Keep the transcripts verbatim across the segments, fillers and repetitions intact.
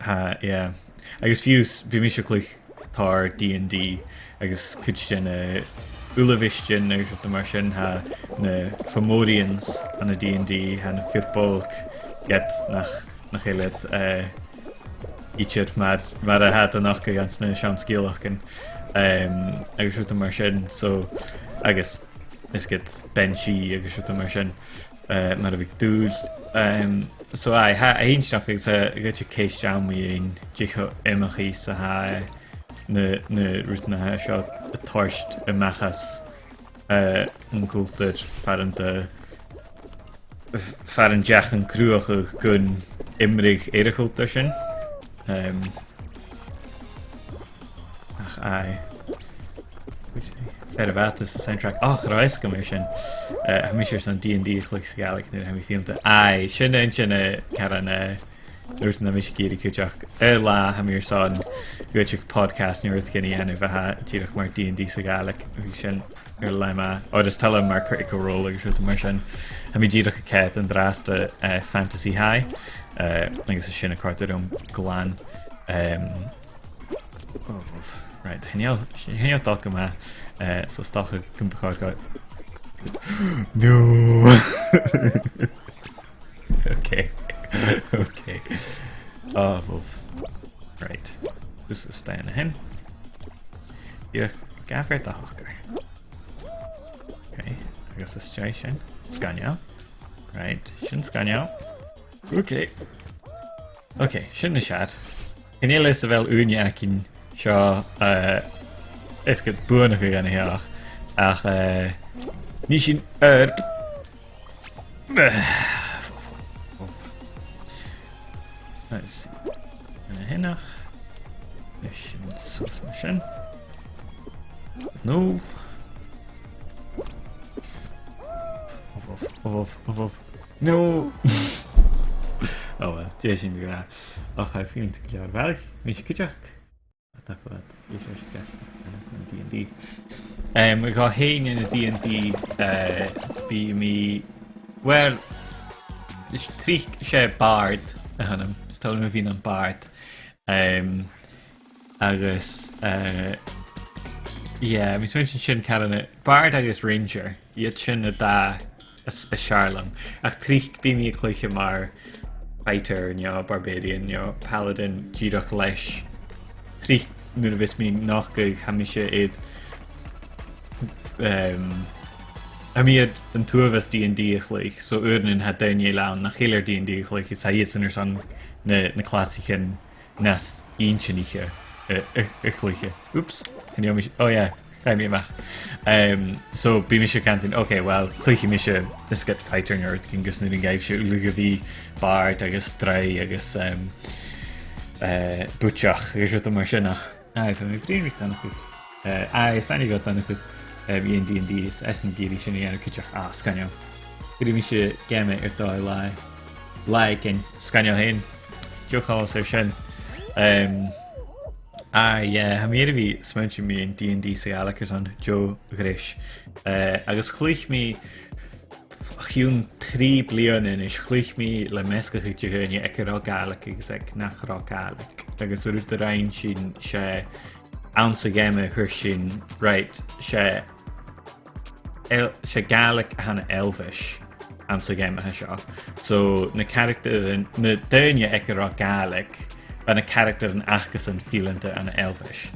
Tha, yeah. Agus fiù 's, bidh mise a' cluich tòrr D and D, agus cuid de na uilebheistean agus rudan mar sin, tha na fomorians ann an D and D, tha na fir bolg, ged nach, nach eil iad, eh, idir mar, mar a tha iad a' nochdadh anns na seann sgeulachdan, em, agus rudan mar sin, so, agus is ged banshee agus rudan mar sin, eh, mar a bhiodh dùil. Em, so aye, tha, tha e inntinneach agus, eh, a' goid ceist a-mhàin, dè cho iomchaidh 's a tha e na, na rudan a tha seo a' toirt a-mach às, eh, an cultar far an do, f-, far an deach an cruthachadh gun iomradh air a' chultar sin. Em, ach aye. Fear a bheil an soundtrack. Och, cha robh fhios agam air sin. Eh, tha mise airson D and D a chluich sa Ghàidhlig nuair a tha mi fileanta. Aye, sin aon de na, caran, eh, rudan a tha mise ag iarraidh cuideachd. Aon latha, tha mi airson cuideachd podcast no rudeigin a dhèanamh a tha dìreach mar D and D sa Ghàidhlig. Bidh sin air leth math. Or is toil leam mar Critical Role agus rudan mar sin. Tha mi dìreach a' coimhead an-dràsta, eh, Fantasy High, eh, agus tha sin a' còrdadh rium glan. Em, oh, right, chan eil, chan eil dad gu math, eh, so 's dòcha gum bu chòir dhomh. No! Okay. Okay. Oh, uff. Right. Just a-staigh an sin. Dìreach gabh air do shocair. Okay. Agus às dèidh sin. Sgoinneil. Right. Sin sgoinneil. Okay. Okay, sin nas fheàrr. Chan eil fhios a bheil ùine againn seo, eh, is gu buannachadh an-seo, ach, eh, nì sinn oidhirp. Let's see. An-sineach. Leis an sos mar sin. No. Uf, uf, uf, uf, uf, uf. No. Oh well, dè sin gu math. Och, tha e fileanta gu leòr a bharrachd. Mise cuideachd. What the fuck? Dè seo, seo, seo, an D and D. Em, dhomh fhèin ann an D and D, eh, bidh mi, well, is tric, 's e bàrd a th' annam. Is toil leam a bhith nam bàrd. Em, agus, eh, yeah, bha mi a' smaointinn sin caran, bàrd agus ranger. Iad sin an dà as, as fheàrr leam. Ach tric bidh mi a' cluich mar fighter, no barbarian, no paladin, dìreach leis. Tric nuair a bhios mi a' nochdadh, tha mise air, em, tha mi air an t-uabhas D and D a chluich, so uaireannan tha daoine eile ann nach eil air D and D a chluich, is tha iadsan airson na, na clasaichean nas inntinniche, eh, eh, a chluiche. Oops. Chan eil mise, oh yeah, chaidh mi a-mach. Em, so, bidh mise a' cantainn, okay, well, cluichidh mise, let's get fighter nerd, gus nuair a gheibh sibh uile a bhith bàrd agus draoidh agus, em, eh, buidseach agus rudan mar sin, ach. Aye, tha mi a' bruidhinn ri Donnchadh. Eh, aye, 's aithne dhomh Donnchadh, eh, bhith ann an D and D, is esan ag iarraidh sin a dhèanamh cuideachd, ah, sgoinneil. Cuiridh mise geama air dòigh latha, latha eile, sgoinneil fhèin. Deagh choltas air sin. Em, aye, yeah, tha mi air a bhith a' smaointinn mu dheidhinn D and D sa Ghàidhlig airson deagh ghreis. Eh, agus chluich mi o chionn trì bliadhna a-nis, chluich mi le measgachadh de dhaoine aig an robh Gàidhlig agus aig nach robh Gàidhlig. Agus an rud a rinn sinn, 's e anns a' gheama thuirt sinn, right, 's e El-, 's e Gàidhlig a th' ann an Elvish anns a' gheama seo. So, na caractaran, na daoine aig an robh Gàidhlig, bha na caractaran acasan fileanta ann an Elvish.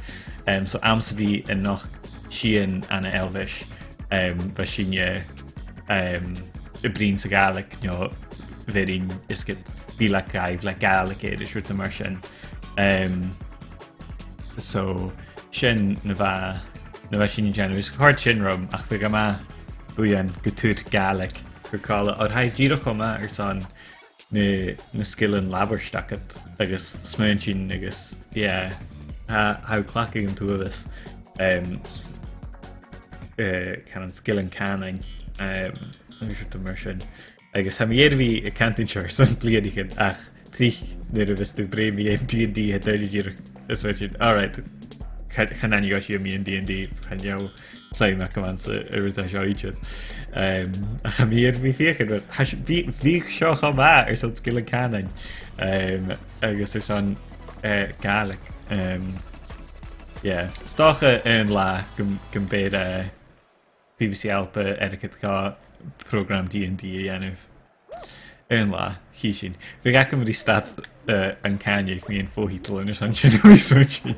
Em, so, àm sam bith a nochd sinn ann an Elvish, em, bha sinne, em, a' bruidhinn sa Ghàidhlig, no, bheirinn is gu bheil e a' gabhail le Gàidhlig air is rudan mar sin. Em, so, sin na bha, na bha sinn a' dèanamh. Is chòrd sin rium, ach bha e gu math buan gu tur Gàidhlig gu còmhla. Oir tha e dìreach cho math airson na, na sgilean labhairt agad agus smaointinn agus, yeah, tha, tha thu a' cleachdadh an t-uabhas, em, s-, eh, caran sgilean cànain, em, agus rudan mar sin. Agus tha mi air a bhith a' cantainn seo airson bliadhnaichean, ach tric nuair a bhios tu a' bruidhinn mu dheidhinn D and D, tha daoine dìreach a' smaointinn, all right, chan, chan aithne dhomhsa mu dheidhinn D and D, chan eil suim agam anns an, an rud seo idir. Em, ach tha mi air a bhith a' feuchainn, but tha s-, bhi-, bhiodh seo cho math airson sgilean cànain. Em, agus airson eh, Gàidhlig. Em, yeah. 'S dòcha aon latha gum, gum bi, eh, B B C Alba air a' chuid de prògram D and D a dhèanamh. Aon latha, chì sinn. Bhiodh agam ri stad, eh, an càineadh mu fhoghidlan airson sin a bhith a' smaoineachadh.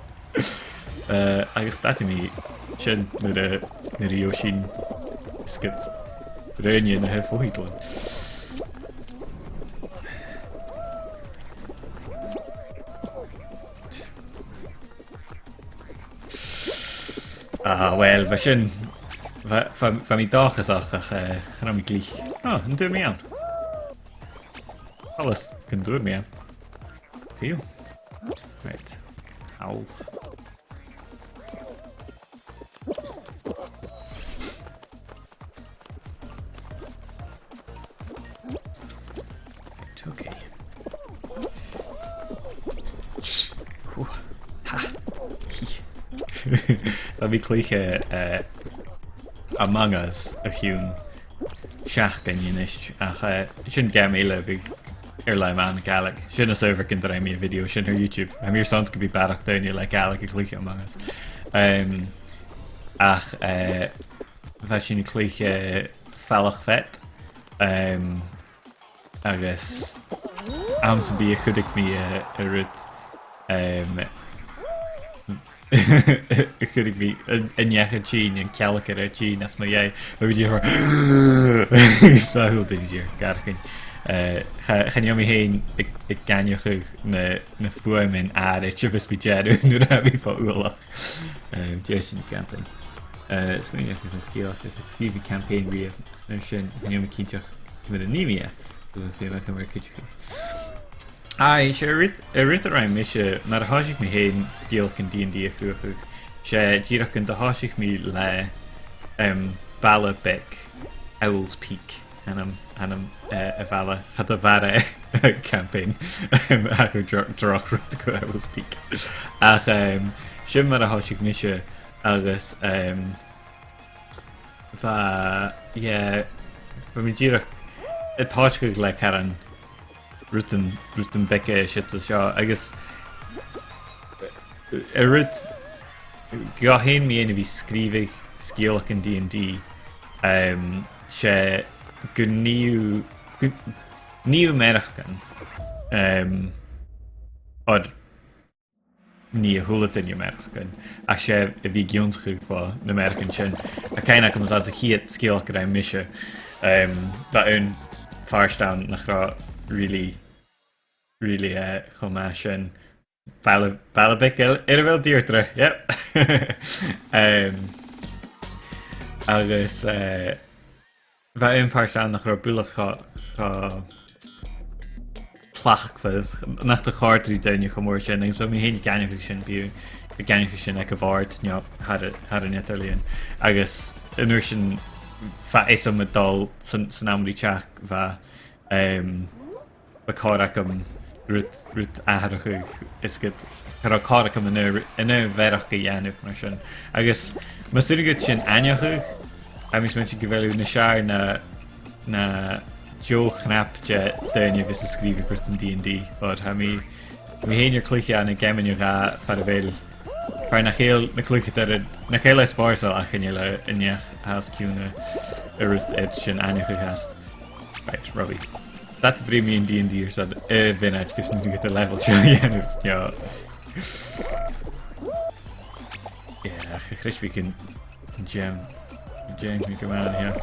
Eh, agus stadaidh mi sin nuair a, nuair a gheibh sinn sgud roghainn a thaobh fhoghidlan. Ah, uill, bha sin, bha, bha, bha mi dòchasach ach, eh, cha robh mi glic. Ah, an d' fhuair mi ann? Coltas gun d' fhuair mi ann. Phew. Right. Ow. Right, okay. Whew. Ha. Bha mi a' cluich, eh, eh, Among Us o chionn seachdain a-nis, ach, eh, sin geama eile a bhiodh air leth math ann an Gàidhlig. Sin as adhbhar gun do rinn mi a' video sin air YouTube. Tha mi airson gum bi barrachd daoine le Gàidhlig a' cluich Among Us. Em, ach, eh, bha sinn a' cluich, eh, Falach Fead. Em, agus àm sam bith chuidich mi, eh, air rud, em, chuidich mi an, an neach a' tighinn, an cealgair a' tighinn às mo dhèidh. Bha mi dìreach mar, is bha a h-uile duine dìreach a' gàireachdainn. Eh, cha, chan eil mi fhèin ag, ag aithneachadh na, na fuaimean àraid a bhios mi a' dèanamh nuair a tha mi fo uallach. Em, dè tha sinn a' cantainn? Eh, is mi a' smaoineachadh gur e sgeulachd a sgrìobh mi campaign riamh, mar sin, chan eil mi cinnteach ciamar a nì mi e, ach bha mi a' faireachdainn mar cuideachadh. Aidh, 's e rud, e rud a rinn mise, nuair a thòisich mi fhèin sgeulachdan D and D a chruthachadh, 's e dìreach gun do thòisich mi le, em, baile beag, Owl's Peak, an t-ainm, an t-ainm, eh, a' bhaile, cha do mhair e campaign, em, ach droch, droch rud gu Owl's Peak. Ach, em, sin mar a thòisich mise agus, em, bha, yeah, bha mi dìreach a' tòiseachadh le caran rudan, rudan beaga siud is seo, agus, eh, an rud, gu h-àraidh mu dheidhinn a bhith a' sgrìobhadh sgeulachdan D and D, em, 's e gun nì, gun nì mearachdan, em, oir nì a h-uile duine mearachdan, ach 's e a bhith ag ionnsachadh bho na mearachdan sin. Tha cuimhne agam anns a' chiad sgeulachd a rinn mise, em, bha aon phàirt ann nach robh really, really, eh, cho math sin. Baile, baile beag air, air a bheil Deirdre, yep. Em, agus, eh, bha aon phàirt ann nach robh buileach cho, cho tlachdmhor, nach do chòrd ri daoine cho mòr sin, agus bha mi fhèin ag aithneachadh sin, bidh, ag aithneachadh sin aig a' bhòrd, no thar a, thar an eadar-lìon. Agus an uair sin, bha fhios agam a' dol san, san àm ri teachd, bha, em, bu chòir agam rud, rud atharrachadh is gu, cha robh còir agam an aon, an aon mhearachd a dhèanamh mar sin. Agus mas urrainn dhut sin aithneachadh, tha mi a' smaointinn gu bheil thu nas fheàrr na, na deagh chnap de dhaoine a bhios a' sgrìobhadh rudan D and D, oir tha mi, mi fhèin air cluiche ann an geamannan a dhà far a bheil, far nach eil na cluicheadairean, nach eil e spòrsail ach chan eil an neach as ciùine a rud air sin aithneachadh fhathast. Right, Robbie. That brings me in D and D or something. Eh, bhon àite gus an do thèid an level seo a dhèanamh, yeah. Yeah, cha chreid mi gun, gun dèan, gun dèan mi gu math an seo.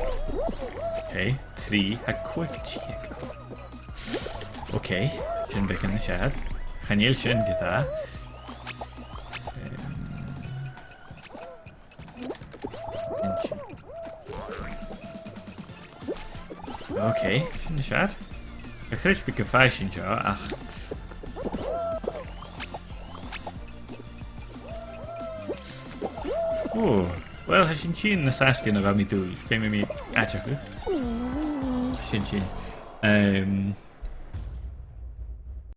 Okay, trì, tha còig deug. Okay, sin beagan nas fheàrr. Chan eil sin gu math. Em, Okay, sin nas fheàrr. Cha chreid mi gum faigh sinn seo, ach. Ò, uill, tha sinn a' tighinn nas fhaisge na bha mi an dùil. Feumaidh mi aideachadh. Sin sin. Em,